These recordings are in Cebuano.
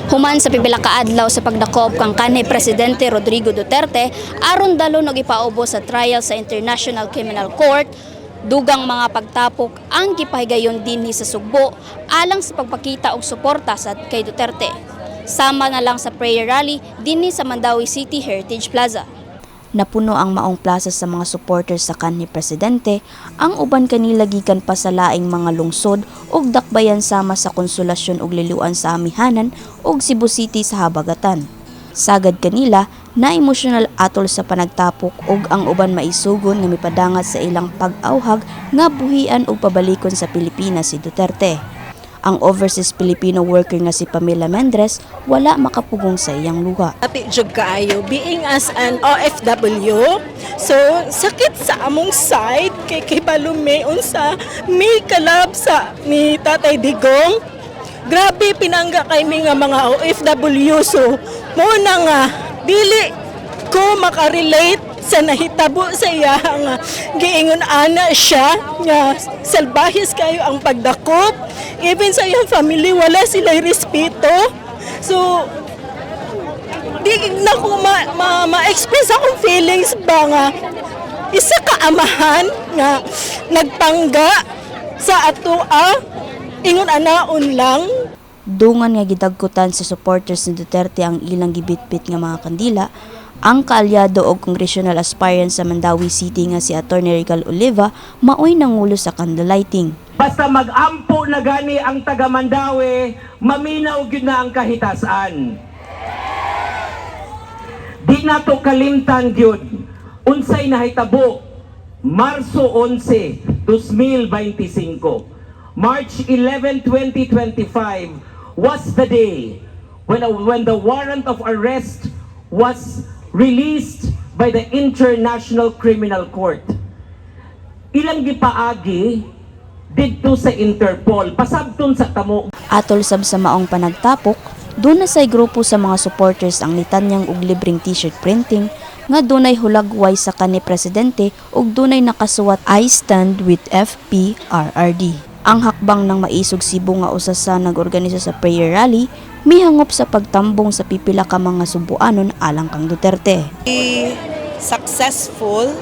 Human sa pipila ka adlaw sa pagdakop kang kanhi Presidente Rodrigo Duterte aron dalon og ipaubos sa trial sa International Criminal Court, dugang mga pagtapok ang gipahigayon dinhi sa Sugbo alang sa pagpakita og suporta sa kay Duterte. Sama na lang sa prayer rally dinhi sa Mandaue City Heritage Plaza. Napuno ang maong plaza sa mga supporters sa kanhi presidente, ang uban kanila gikan pa sa laing mga lungsod ug dakbayan sama sa Konsolasyon ug Liluan sa Amihanan ug Cebu City sa Habagatan. Sagad kanila na emosyonal atol sa panagtapok ug ang uban maisugon nga mipadangat sa ilang pag-awhag nga buhian ug pabalikon sa Pilipinas si Duterte. Ang overseas Filipino worker nga si Pamela Mendrez wala makapugong sa iyang luha. Ati jud kaayo being as an OFW. So sakit sa among side kay kabalo mi unsa mi ka-love sa ni Tatay Digong. Grabe, pinangga kay mi nga mga OFW. So mo na nga dili ko makarelate sa nahitabo sa iya nga giingon ana siya nga salbahis kayo ang pagdakop. Even sa iyang family, wala sila respeto. So di na ko ma-express akong feelings ba nga isa ka amahan nga nagpangga sa atoa, ingon anaon lang. Dungan nga gidagkutan sa supporters ni Duterte ang ilang gibitbit nga mga kandila, ang kaalyado og congressional aspirant sa Mandaue City nga si Attorney Regal Oliva maoy nangulo sa candle lighting. Basta mag-ampo na gani ang taga Mandaue, maminaw gyud na ang kahitasan. Di nato kalimtan gyud unsay nahitabo Marso 11, 2025. March 11, 2025 was the day when the warrant of arrest was released by the International Criminal Court. Ilang gipaagi didto sa Interpol. Pasabton sa tamo. Atol sab sa maong panagtapok, duna say grupo sa mga supporters ang nitanyang og libreng t-shirt printing nga dunay hulagway sa kanhi presidente ug dunay nakasuwat "I stand with FPRRD". Ang Hakbang ng Maisog Cebu nga usa sa nag-organisa sa prayer rally mihangop sa pagtambong sa pipila ka mga Sumboanon alang kang Duterte. Successful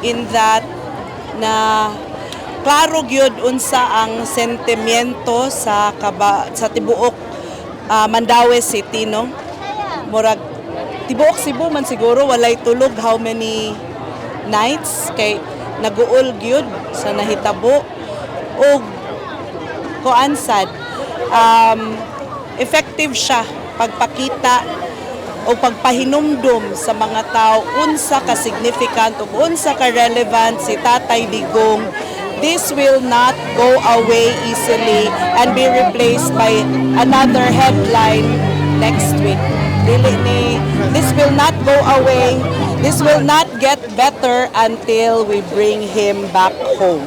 in that na klaro gyud unsa ang sentimiento sa tibuok Mandaue City, no? Murag tibuok Cebu man siguro walay tulog how many nights kay naguol gyud sa nahitabo. Ug kuan sad, effective siya pagpakita o pagpahinumdum sa mga tao unsa ka significant ug unsa ka relevant si Tatay Digong. This will not go away easily and be replaced by another headline next week. Dili ni, this will not go away. This will not get better until we bring him back home.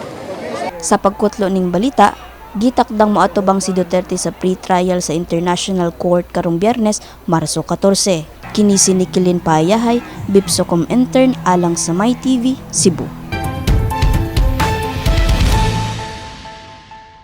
Sa pagkutlo ning balita, gitakdang moatubang si Duterte sa pre-trial sa International Court karong Biyernes, Marso 14. Kini si Nikilin Payahay, Bipsocom intern alang sa My TV, Cebu.